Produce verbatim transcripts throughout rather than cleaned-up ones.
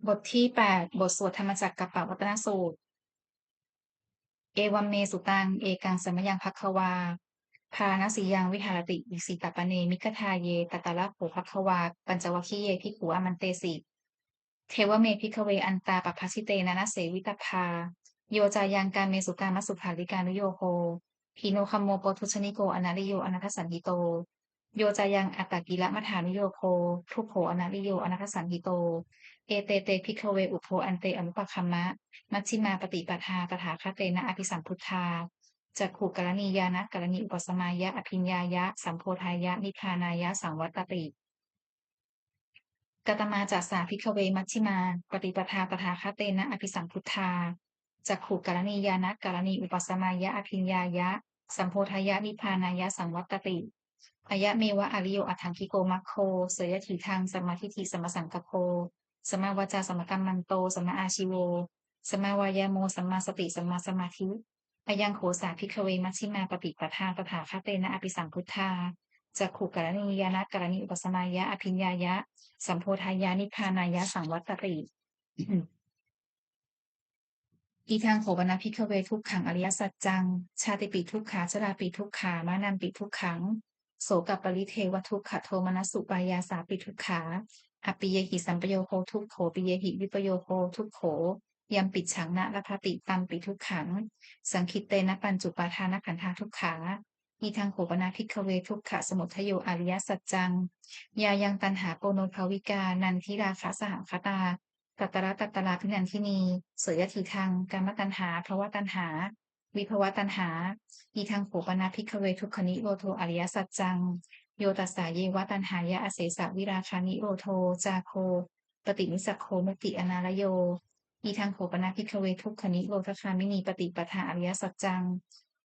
บทที่แปด บทสวดธรรมจักรกัปปวัตตนสูตร Evaṃ me sutaṃ. Ekaṃ samayaṃ bhagavā bārāṇasiyaṃ viharati isipatane migadāye. Tatra kho bhagavā pañcavaggiye bhikkhū āmantesi. Dveme bhikkhave antā pabbajitena na sevitabbā, yo cāyaṃ kāmesu kāmasukhallikānuyogo, hīno gammo pothujjaniko anariyo anatthasañhito, yo cāyaṃ attakilamathānuyogo dukkho anariyo anatthasañhito, ete te bhikkhave ubho ante anupagamma majjhimā paṭipadā tathāgatena abhisambuddhā, cakkhukaraṇī ñāṇakaraṇī upasamāya abhiññāya sambodhāya nibbānāya saṃvattati. Katamā ca sā bhikkhave majjhimā paṭipadā tathāgatena abhisambuddhā, cakkhukaraṇī ñāṇakaraṇī upasamāya abhiññāya sambodhāya nibbānāya saṃvattati? Ayameva ariyo aṭṭhaṅgiko maggo, seyyathīdaṃ: sammādiṭṭhi sammāsaṅkappo sammāvācā sammākammanto sammāājīvo sammāvāyāmo sammāsati sammāsamādhi. Ayaṃ kho sā bhikkhave majjhimā paṭipadā tathāgatena abhisambuddhā, cakkhukaraṇī ñāṇakaraṇī upasamāya abhiññāya sambodhāya nibbānāya saṃvattati. Idaṃ kho pana bhikkhave dukkhaṃ ariyasaccaṃ: jātipi dukkhā jarāpi dukkhā maraṇampi dukkhaṃ sokaparidevadukkhadomanassupāyāsāpi dukkhā appiyehi sampayogo dukkho piyehi vippayogo dukkho yampicchaṃ na labhati tampi dukkhaṃ saṅkhittena pañcupādānakkhandhā dukkhā. Idaṃ kho pana bhikkhave dukkhasamudayo ariyasaccaṃ: yāyaṃ taṇhā ponobbhavikā nandirāgasahagatā tatra tatrābhinandinī, seyyathīdaṃ: kāmataṇhā bhavataṇhā vibhavataṇhā. Idaṃ kho pana bhikkhave dukkhanirodho ariyasaccaṃ: yo tassāyeva taṇhāya asesavirāganirodho cāgo paṭinissaggo mutti anālayo. Idaṃ kho pana bhikkhave dukkhanirodhagāminī paṭipadā ariyasaccaṃ: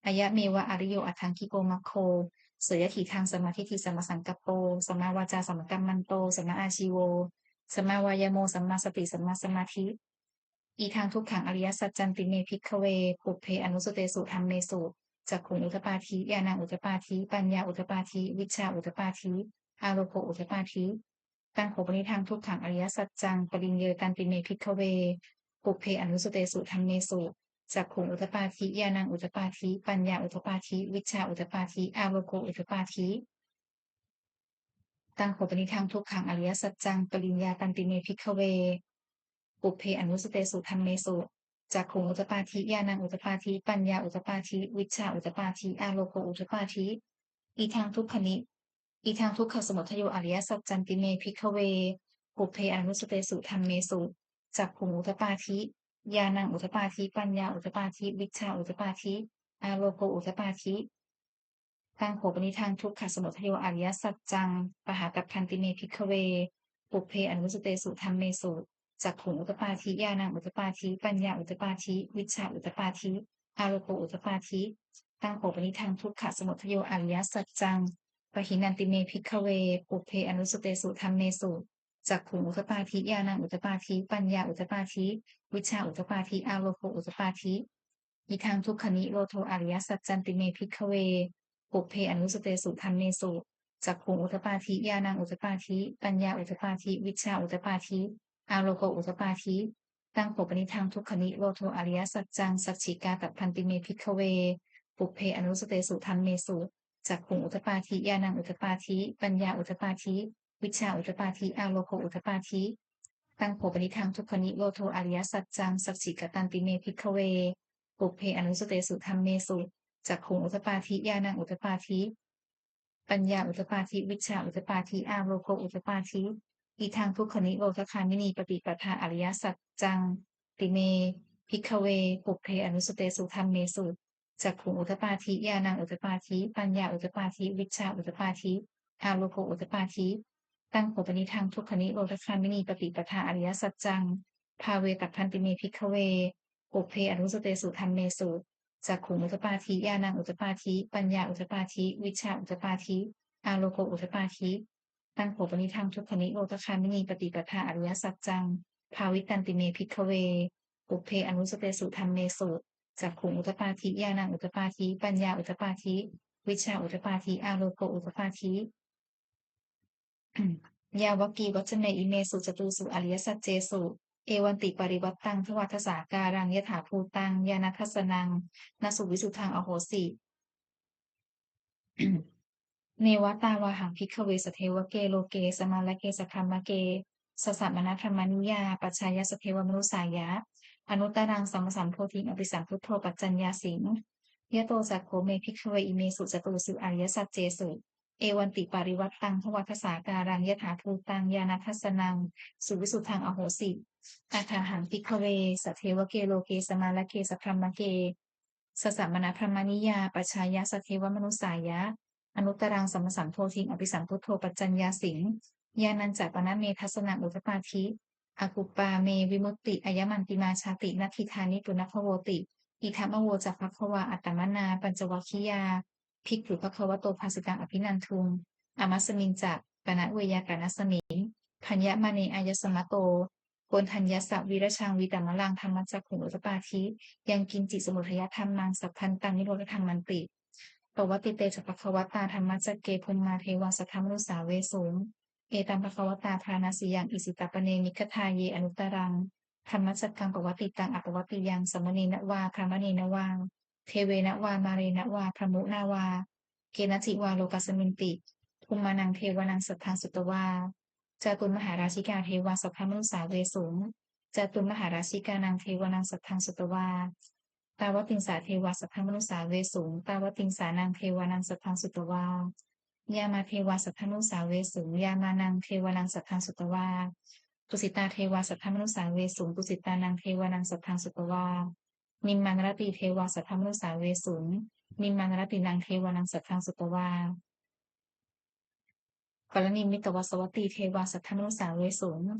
ayameva ariyo aṭṭhaṅgiko maggo, seyyathīdaṃ: sammādiṭṭhi sammāsaṅkappo sammāvācā sammākammanto sammāājīvo sammāvāyāmo sammāsati sammāsamādhi. Idaṃ dukkhaṃ ariyasaccanti me bhikkhave pubbe anussutesu dhammesu cakkhuṃ udapādi ñāṇaṃ udapādi paññā udapādi vijjā udapādi āloko udapādi. Taṃ kho panidaṃ dukkhaṃ ariyasaccaṃ pariññetanti me bhikkhave pubbe anussutesu dhammesu cakkhuṃ udapādi ñāṇaṃ udapādi paññā udapādi vijjā udapādi āloko udapādi. Taṃ kho panidaṃ dukkhaṃ ariyasaccaṃ pariññātanti me bhikkhave pubbe anussutesu dhammesu cakkhuṃ udapādi ñāṇaṃ udapādi paññā udapādi vijjā udapādi āloko udapādi. Idaṃ dukkhani idaṃ dukkhasamudayo ariyasaccanti me bhikkhave pubbe anussutesu dhammesu cakkhuṃ udapādi ñāṇaṃ udapādi paññā udapādi vijjā udapādi āloko udapādi. Taṃ kho panidaṃ dukkhasamudayo ariyasaccaṃ pahātabbanti me bhikkhave pubbe anussutesu dhammesu cakkhuṃ udapādi ñāṇaṃ udapādi paññā udapādi vijjā udapādi āloko udapādi. Taṃ kho panidaṃ dukkhasamudayo ariyasaccaṃ pahīnanti me bhikkhave pubbe anussutesu dhammesu cakkhuṃ udapādi ñāṇaṃ udapādi paññā udapādi vijjā udapādi āloko udapādi. Idaṃ dukkhanirodho ariyasaccanti me bhikkhave pubbe anussutesu dhammesu cakkhuṃ udapādi ñāṇaṃ udapādi paññā udapādi vijjā udapādi āloko udapādi. Taṃ kho panidaṃ dukkhanirodho ariyasaccaṃ sacchikātabbanti me bhikkhave pubbe anussutesu dhammesu cakkhuṃ udapādi ñāṇaṃ udapādi paññā udapādi vijjā udapādi āloko udapādi. Taṃ kho panidaṃ dukkhanirodho ariyasaccaṃ sacchikatanti me bhikkhave pubbe anussutesu dhammesu cakkhuṃ udapādi ñāṇaṃ udapādi paññā udapādi vijjā udapādi āloko udapādi. Idaṃ dukkhanirodhagāminī paṭipadā ariyasaccanti me bhikkhave pubbe anussutesu dhammesu cakkhuṃ udapādi ñāṇaṃ udapādi paññā udapādi vijjā udapādi āloko udapādi. Taṃ kho panidaṃ dukkhanirodhagāminī paṭipadā ariyasaccaṃ bhāvetabbanti me bhikkhave pubbe anussutesu dhammesu cakkhuṃ udapādi ñāṇaṃ udapādi paññā udapādi vijjā udapādi āloko udapādi. Taṃ kho panidaṃ dukkhanirodhagāminī paṭipadā ariyasaccaṃ bhāvitanti me bhikkhave pubbe anussutesu dhammesu cakkhuṃ udapādi ñāṇaṃ udapādi paññā udapādi vijjā udapādi āloko udapādi. Yāvakīvañca me imesu catūsu ariyasaccesu evanti parivaṭṭaṃ dvādasākāraṃ yathābhūtaṃ ñāṇadassanaṃ na suvisuddhaṃ ahosi. Neva tāvāhaṃ bhikkhave sadevake loke samārake sabrahmake sassamaṇabrāhmaṇiyā pajāya sadevamanussāya anuttaraṃ sammāsambodhiṃ abhisambuddho paccaññāsiṃ. Yato ca kho me bhikkhave imesu catūsu ariyasaccesu evanti parivaṭṭaṃ dvādasākāraṃ yathābhūtaṃ ñāṇadassanaṃ suvisuddhaṃ ahosi. Athāhaṃ bhikkhave sadevake loke samārake sabrahmake sassamaṇabrāhmaṇiyā pajāya sadevamanussāya anuttaraṃ sammāsambodhiṃ abhisambuddho paccaññāsiṃ. Ñāṇañca pana me dassanaṃ udapādi, akuppā me vimutti, ayamantimā jāti, natthidāni punabbhavoti. Idamavoca bhagavā. Attamanā pañcavaggiyā bhikkhū bhagavato bhāsitaṃ abhinanduṃ. Amasmiñca pana veyyākaraṇasmiṃ bhaññamāne āyasmato Koṇḍaññassa virajaṃ vītamalaṃ dhammacakkhuṃ udapādi, yaṅkiñci samudayadhammaṃ sabbantaṃ nirodhadhammanti. Pavattite ca bhagavatā dhammacakke bhummā devā saddamanussāvesuṃ. Etaṃ bhagavatā bārāṇasiyaṃ isipatane migadāye anuttaraṃ dhammacakkaṃ pavattitaṃ appaṭivattiyaṃ samaṇena vā brāhmaṇena vā devena vā mārena vā brahmunā vā kenaci vā lokasminti. Bhummānaṃ devānaṃ saddaṃ sutvā cātummahārājikā devā saddamanussāvesuṃ. Cātummahārājikānaṃ devānaṃ saddaṃ sutvā tāvatiṃsā devā saddamanussāvesuṃ. Tāvatiṃsānaṃ devānaṃ saddaṃ sutvā yāmā devā saddamanussāvesuṃ. Yāmānaṃ devānaṃ saddaṃ sutvā tusitā devā saddamanussāvesuṃ. Tusitānaṃ devānaṃ saddaṃ sutvā nimmānaratī devā saddamanussāvesuṃ. Nimmānaratīnaṃ devānaṃ saddaṃ sutvā paranimmitavasavattī devā saddamanussāvesuṃ.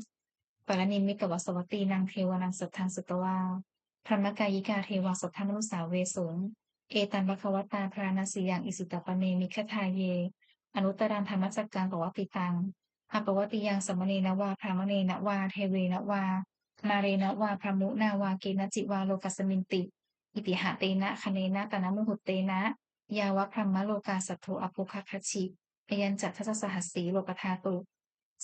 Paranimmitavasavattīnaṃ devānaṃ saddaṃ sutvā brahmakāyikā devā saddamanussāvesuṃ. Etaṃ bhagavatā bārāṇasiyaṃ isipatane migadāye anuttaraṃ dhammacakkaṃ pavattitaṃ appaṭivattiyaṃ samaṇena vā brāhmaṇena vā devena vā mārena vā brahmunā vā kenaci vā lokasminti. Itiha tena khaṇena tena muhuttena yāva brahmalokā saddo abbhuggacchi. Ayañca dasasahassī lokadhātu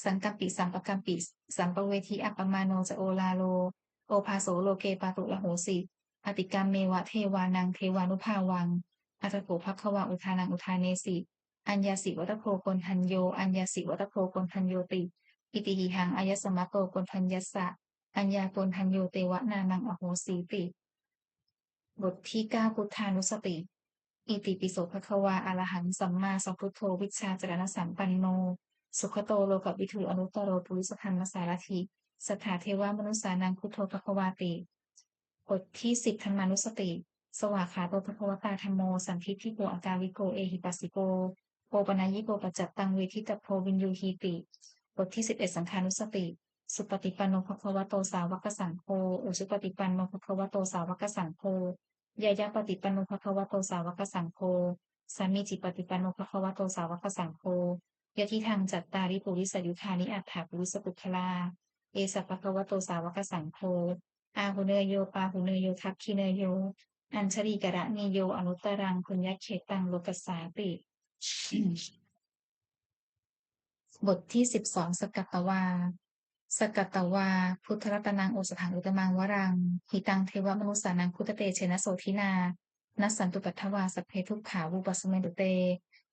saṅkampi sampakampi sampavedhi. Appamāṇo ca oḷāro obhāso loke pāturahosi. Atikkammeva devānaṃ devānubhāvaṃ. Atha kho bhagavā udānaṃ udānesi: Aññāsi vata bho koṇḍañño, aññāsi vata bho koṇḍaññoti. Itihidaṃ āyasmato koṇḍaññassa aññākoṇḍañño tveva nāmaṃ ahosīti. บทที่ เก้า Buddhānussati. Itipi so bhagavā arahaṃ sammāsambuddho vijjācaraṇasampanno sugato lokavidū anuttaro purisadammasārathi satthā devamanussānaṃ buddho bhagavāti. บทที่ สิบ Dhammānussati. Svākkhāto bhagavatā dhammo sandiṭṭhiko akāliko ehipassiko opanayiko paccattaṃ veditabbo viññūhīti. บทที่ สิบเอ็ด Saṅghānussati. Supaṭipanno bhagavato sāvakasaṅgho, ujupaṭipanno bhagavato sāvakasaṅgho, ñāyapaṭipanno bhagavato sāvakasaṅgho, sāmīcipaṭipanno bhagavato sāvakasaṅgho, yadidaṃ cattāri purisayugāni aṭṭha purisapuggalā, esa bhagavato sāvakasaṅgho, āhuneyyo pāhuneyyo dakkhiṇeyyo añjalikaraṇīyo anuttaraṃ puññakkhettaṃ lokassāti. บทที่ สิบสอง Sakkatvā. Sakkatvā buddharatanaṃ osathaṃ uttamaṃ varaṃ hitaṃ devamanussānaṃ buddhatejena sotthinā nassantupaddavā sabbe dukkhā vūpasamentu te.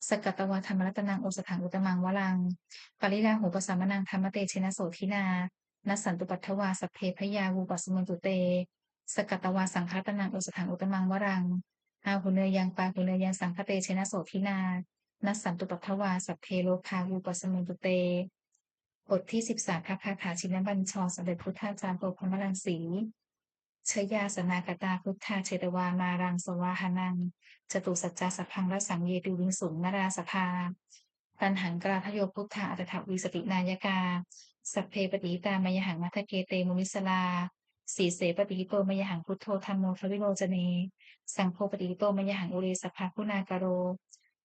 Sakkatvā dhammaratanaṃ osathaṃ uttamaṃ varaṃ pariḷāhūpasamanaṃ dhammatejena sotthinā nassantupaddavā sabbe bhayā vūpasamentu te. Sakkatvā saṅgharatanaṃ osathaṃ uttamaṃ varaṃ āhuneyyaṃ pāhuneyyaṃ saṅghatejena sotthinā nassantupaddavā sabbe rogā vūpasamentu te. บทที่ สิบสาม Pāpagāthā. Cinabañjo sambuddhā jāto brahmaraṃsī jayāsanāgatā buddhā jetvā māraṃ savāhanaṃ catusaccāsabhaṃ rasaṃ ye piviṃsu narāsabhā. Taṇhaṅkarādayo buddhā aṭṭhavīsati nāyakā sabbe patiṭṭhitā mayhaṃ matthake te munissarā. Sīse patiṭṭhito mayhaṃ buddho dhammo dvilocane saṅgho patiṭṭhito mayhaṃ ure sabbaguṇākaro.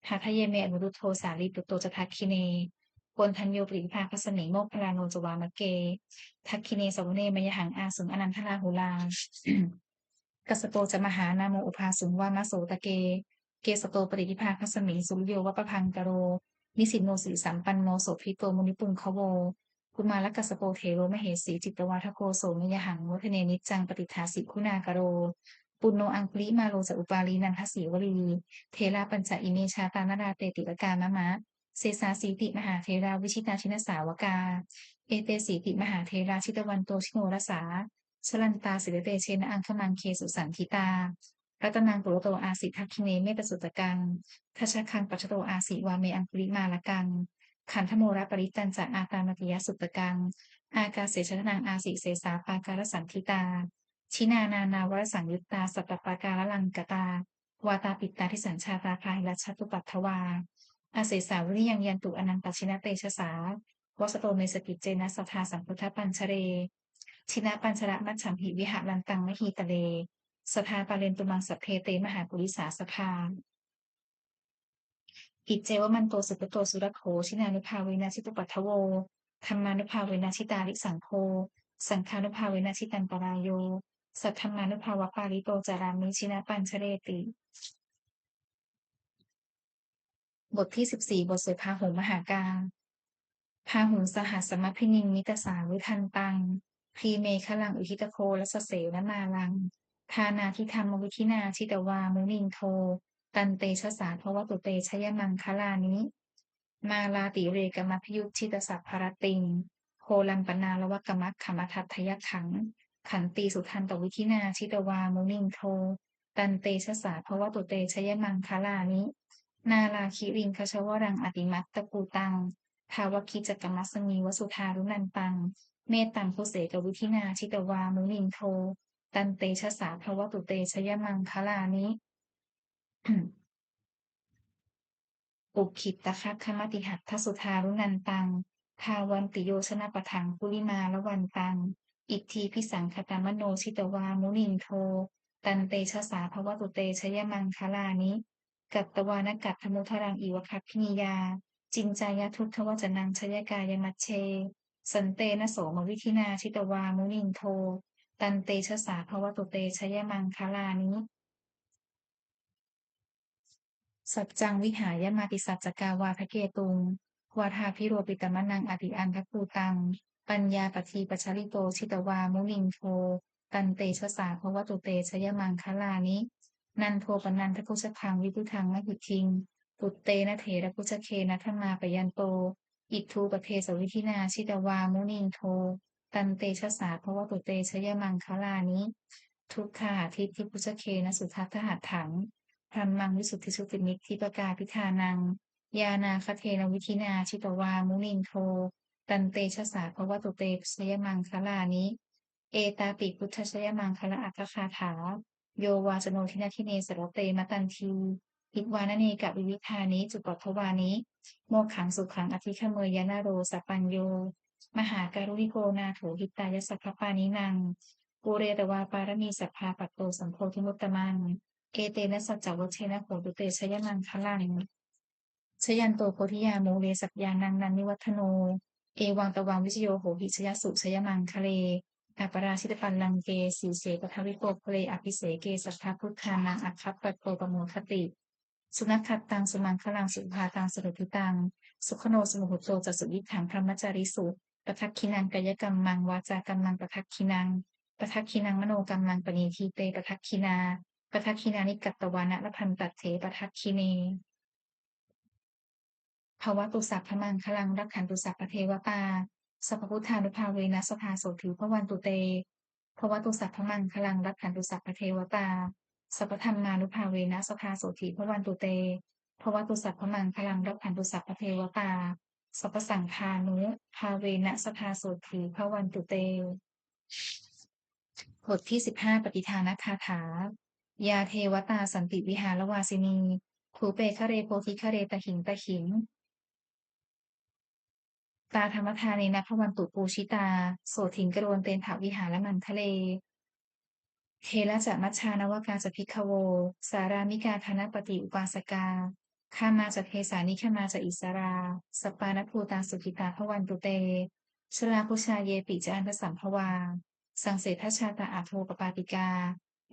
Hadaye me Anuruddho Sāriputto ca dakkhiṇe, Koṇḍañño piṭṭhibhāgasmiṃ Moggallāno ca vāmake. Dakkhiṇe savane mayhaṃ āsuṃ Ānandarāhulā, Kassapo ca Mahānāmo ubhāsuṃ vāmasotake. Kesato piṭṭhibhāgasmiṃ suriyo va pabhaṅkaro, nisinno sirisampanno Sobhito munipuṅgavo. Kumārakassapo thero mahesī cittavādako, so mayhaṃ vadane niccaṃ patiṭṭhāsi guṇākaro. Puṇṇo aṅgulimālo ca upālī nandasīvalī, therā pañca ime jātā nalāṭe tilakā mama. Sesāsīti mahātherā vijitā jinasāvakā, etesīti mahātherā jitavanto jinorasā, jalantā sīlatejena aṅgamaṅgesu saṇṭhitā. Ratanaṃ purato āsi dakkhiṇe mettasuttakaṃ, dhajaggaṃ pacchato āsi vāme aṅgulimālakaṃ. Khandhamoraparittañca āṭānāṭiyasuttakaṃ, ākāse chadanaṃ āsi sesā pākārasaṇṭhitā. Jinā nānāvarasaṃyuttā sattappākāralaṅkatā, vātapittādisañjātā bāhirajjhattupaddavā, asesā vinayaṃ yantu anantajinatejasā. Vasato me sakiccena sadā sambuddhapañjare, jinapañjaramajjhamhi viharantaṃ mahītale, sadā pālentu maṃ sabbe te mahāpurisāsabhā. Iccevamanto sugutto surakkho, jinānubhāvena jitupaddavo, dhammānubhāvena jitārisaṅgho, saṅghānubhāvena jitantarāyo, saddhammānubhāvapālito carāmi jinapañjareti. บทที่สิบสี่ บทสวดพาหุงมหากา Bāhuṃ sahassamabhinimmitasāvudhantaṃ, grīmekhalaṃ uditaghorasasenamāraṃ, dānādidhammavidhinā jitavā munindo, tantejasā bhavatu te jayamaṅgalāni. Mārātirekamabhiyujjhitasabbarattiṃ, ghorampanāḷavakamakkhamathaddhayakkhaṃ, khantīsudantavidhinā jitavā munindo, tantejasā bhavatu te jayamaṅgalāni. Nāḷāgiriṃ gajavaraṃ atimattabhūtaṃ, dāvaggicakkamasanīva sudāruṇantaṃ, mettambusekavidhinā jitavā munindo, tantejasā bhavatu te jayamaṅgalāni. Ukkhittakhaggamatihatthasudāruṇantaṃ, dhāvantiyojanapathaṅgulimālavantaṃ, iddhībhisaṅkhatamano jitavā munindo, tantejasā bhavatu te jayamaṅgalāni. Katvāna kaṭṭhamudaraṃ iva gabbhinīyā, ciñcāya duṭṭhavacanaṃ janakāyamajjhe, santena somavidhinā jitavā munindo, tantejasā bhavatu te jayamaṅgalāni. Saccaṃ vihāya matisaccakavādaketuṃ, vādābhiropitamanaṃ atiandhabhūtaṃ, paññāpadīpajalito jitavā munindo, tantejasā bhavatu te jayamaṅgalāni. Nandopanandabhujagaṃ vibudhaṃ mahiddhiṃ, puttena therabhujagena damāpayanto, iddhūpadesavidhinā jitavā munindo, tantejasā bhavatu te jayamaṅgalāni. Duggāhadiṭṭhibhujagena sudaṭṭhahatthaṃ, brahmaṃ visuddhijutimiddhibakābhidhānaṃ, ñāṇāgadena vidhinā jitavā munindo, tantejasā bhavatu te jayamaṅgalāni. Etāpi buddhajayamaṅgalaaṭṭhagāthā, yo vācano dinadine sarate matandī, hitvānanekavividhāni cupaddavāni, mokkhaṃ sukhaṃ adhigameyya naro sapañño. Mahākāruṇiko nātho hitāya sabbapāṇinaṃ, pūretvā pāramī sabbā patto sambodhimuttamaṃ, etena saccavajjena hotu te jayamaṅgalaṃ. Jayanto bodhiyā mūle sakyānaṃ nandivaḍḍhano, evaṃ tvaṃ vijayo hohi jayassu jayamaṅgale, aparājitapallaṅke sīse paṭhavipokkhare abhiseke sabbabuddhānaṃ aggappatto pamodati. Sunakkhattaṃ sumaṅgalaṃ supabhātaṃ suhuṭṭhitaṃ, sukhaṇo sumuhutto ca suyiṭṭhaṃ brahmacārisu, padakkhiṇaṃ kāyakammaṃ vācākammaṃ padakkhiṇaṃ, padakkhiṇaṃ manokammaṃ paṇidhī te padakkhiṇā, padakkhiṇāni katvāna labhantatthe padakkhiṇe. Bhavatu sabbamaṅgalaṃ rakkhantu sabbadevatā, sabbabuddhānubhāvena sadā sotthī bhavantu te. Bhavatu sabbamaṅgalaṃ rakkhantu sabbadevatā, sabbadhammānubhāvena sadā sotthī bhavantu te. Bhavatu sabbamaṅgalaṃ rakkhantu sabbadevatā, sabbasaṅghānubhāvena sadā sotthī bhavantu te. บทที่สิบห้า ปฏิทานคาถา Yā devatā santi vihāravāsinī, thūpe ghare bodhighare tahiṃ tahiṃ, tā dhammadānena bhavantu pūjitā, sotthiṃ karontedha vihāramaṇḍale. Therā ca majjhā navakā ca bhikkhavo, sārāmikā dānapatī upāsakā, gāmā ca desā nigamā ca issarā, sappāṇabhūtā sukhitā bhavantu te. Jalābujā yepi ca aṇḍasambhavā, saṃsedajātā athavopapātikā,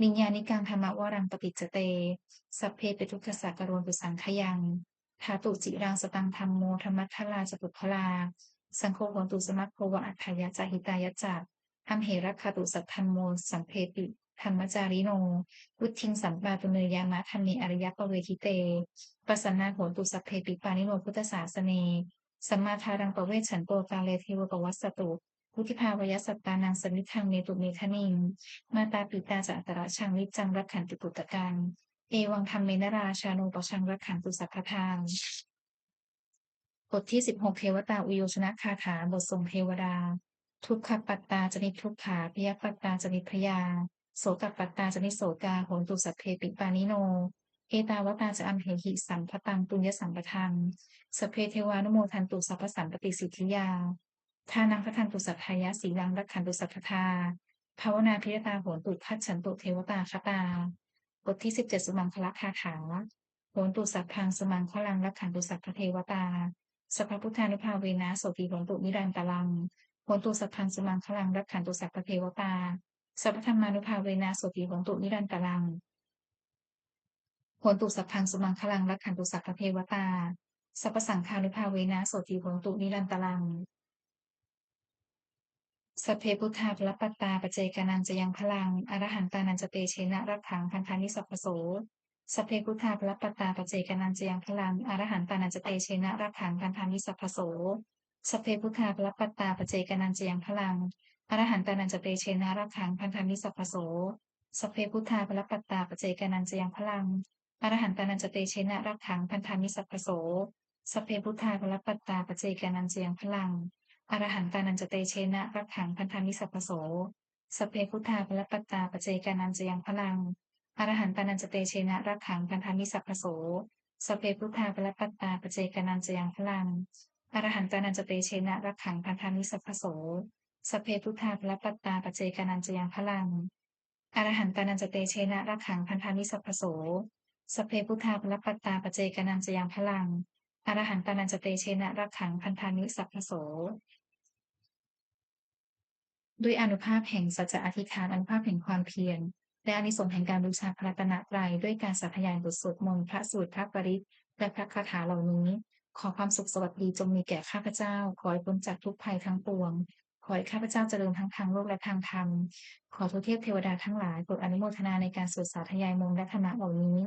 niyyānikaṃ dhammavaraṃ paṭicca te, sabbepi dukkhassa karontu saṅkhayaṃ. Ṭhātu ciraṃ sataṃ dhammo, dhammaddharā ca puggalā, Saṅgho hotu samaggo va atthāya ca hitāya ca. Amhe rakkhatu saddhammo sabbepi dhammacārino. Vuḍḍhiṃ sampāpuṇeyyāma dhamme ariyappavedite. Pasannā hontu sabbepi pāṇino buddhasāsane. Sammā dhāraṃ pavecchanto kāle devo pavassatu. Vuḍḍhibhāvāya sattānaṃ samiddhaṃ netu medaniṃ. Mātā pitā ca atrajaṃ niccaṃ rakkhanti puttakaṃ. Evaṃ dhammena rājāno pajaṃ rakkhantu sabbadā. บทที่ สิบหก เทวตาอุโยชนคาถา บทส่งเทวดา Dukkhappattā ca niddukkhā, bhayappattā ca nibbhayā, sokappattā ca nissokā, hontu sabbepi pāṇino. Ettāvatā ca amhehi sambhataṃ puññasampadaṃ, sabbe devānumodantu sabbasampattisiddhiyā. Dānaṃ dadantu saddhāya, sīlaṃ rakkhantu sabbadā, bhāvanābhiratā hontu, gacchantu devatāgatā. บทที่ สิบเจ็ด สุมังคลคาถา Hontu sabbaṃ sumaṅgalaṃ, rakkhantu sabbadevatā, sabbabuddhānubhāvena sotthī hontu nirantaraṃ. Hontu sabbaṃ sumaṅgalaṃ, rakkhantu sabbadevatā, sabbadhammānubhāvena sotthī hontu nirantaraṃ. Hontu sabbaṃ sumaṅgalaṃ, rakkhantu sabbadevatā, sabbasaṅghānubhāvena sotthī hontu nirantaraṃ. Sabbe buddhā balappattā, paccekānañca yaṃ balaṃ, arahantānañca tejena, rakkhaṃ bandhāmi sabbaso. Sabbe buddhā balappattā, paccekānañca yaṃ balaṃ, arahantānañca tejena, rakkhaṃ bandhāmi sabbaso. Sabbe buddhā balappattā, paccekānañca yaṃ balaṃ, arahantānañca tejena, rakkhaṃ bandhāmi sabbaso. Sabbe buddhā balappattā, paccekānañca yaṃ balaṃ, arahantānañca tejena, rakkhaṃ bandhāmi sabbaso. Sabbe buddhā balappattā, paccekānañca yaṃ balaṃ, arahantānañca tejena, rakkhaṃ bandhāmi sabbaso. Sabbe buddhā balappattā, paccekānañca yaṃ balaṃ, arahantānañca tejena, rakkhaṃ bandhāmi sabbaso. Sabbe buddhā balappattā, paccekānañca yaṃ balaṃ, arahantānañca tejena, rakkhaṃ bandhāmi sabbaso. Sabbe buddhā balappattā, paccekānañca yaṃ balaṃ, arahantānañca tejena, rakkhaṃ bandhāmi sabbaso. Sabbe buddhā balappattā, paccekānañca yaṃ balaṃ, arahantānañca tejena, rakkhaṃ bandhāmi sabbaso. ด้วยอานุภาพแห่งสัจจะอธิษฐาน อานุภาพแห่งความเพียร และอานิสงส์แห่งการบูชาพระรัตนตรัย ด้วยการสาธยายบทสวดมนต์ พระสูตร พระปริตร และพระคาถาเหล่านี้ ขอความสุขสวัสดีจงมีแก่ข้าพเจ้า ขอให้พ้นจากทุกข์ภัยทั้งปวง ขอให้ข้าพเจ้าเจริญทั้งทางโลกและทางธรรม ขอทวยเทพเทวดาทั้งหลายโปรดอนุโมทนาในการสวดสาธยายมนต์และธรรมะเหล่านี้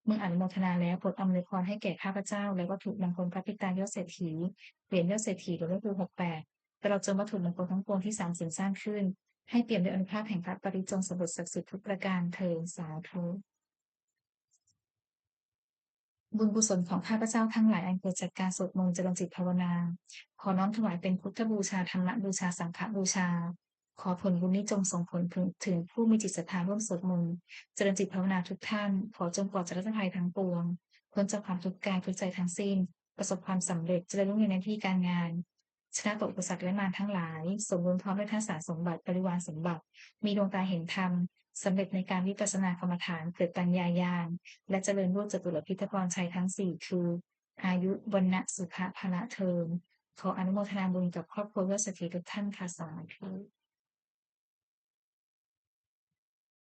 เมื่ออนุโมทนาแล้วโปรดอำนวยพรให้แก่ข้าพเจ้า และวัตถุมงคลพระปิดตายอดเศรษฐี เหรียญยอดเศรษฐี หลวงพ่อคูณ หกแปด ตลอดจนวัตถุมงคลทั้งปวงที่สามสินสร้างขึ้น ให้เปี่ยมด้วยอานุภาพแห่งพระปริตร จงสำเร็จศักดิ์สิทธิ์ทุกประการเทอญ สาธุ บุญกุศลของข้าพเจ้าทั้งหลายอันเกิดจากการสวดมนต์เจริญจิตภาวนา ขอน้อมถวายเป็นพุทธบูชา ธรรมบูชา สังฆบูชา ขอผลบุญนี้จงส่งผลถึง ถึงผู้มีจิตศรัทธาร่วมสวดมนต์เจริญจิตภาวนาทุกท่าน ขอจงปลอดจากทุกข์ภัยทั้งปวง พ้นจากความทุกข์กายทุกข์ใจทั้งสิ้น ประสบความสำเร็จ เจริญรุ่งเรืองในหน้าที่การงาน ชนะต่ออุปสรรคและมารทั้งหลาย สมบูรณ์พร้อมด้วยทั้งสารสมบัติ บริวารสมบัติ มีดวงตาเห็นธรรม สำเร็จในการวิปัสสนากรรมฐาน เกิดปัญญาญาณ และเจริญด้วยจตุรพิธพรชัยทั้งสี่ คือ อายุ วรรณะ สุขะ พละ เทอญ ขออนุโมทนาบุญกับครอบครัวยอดเศรษฐีทุกท่านค่ะ สาธุ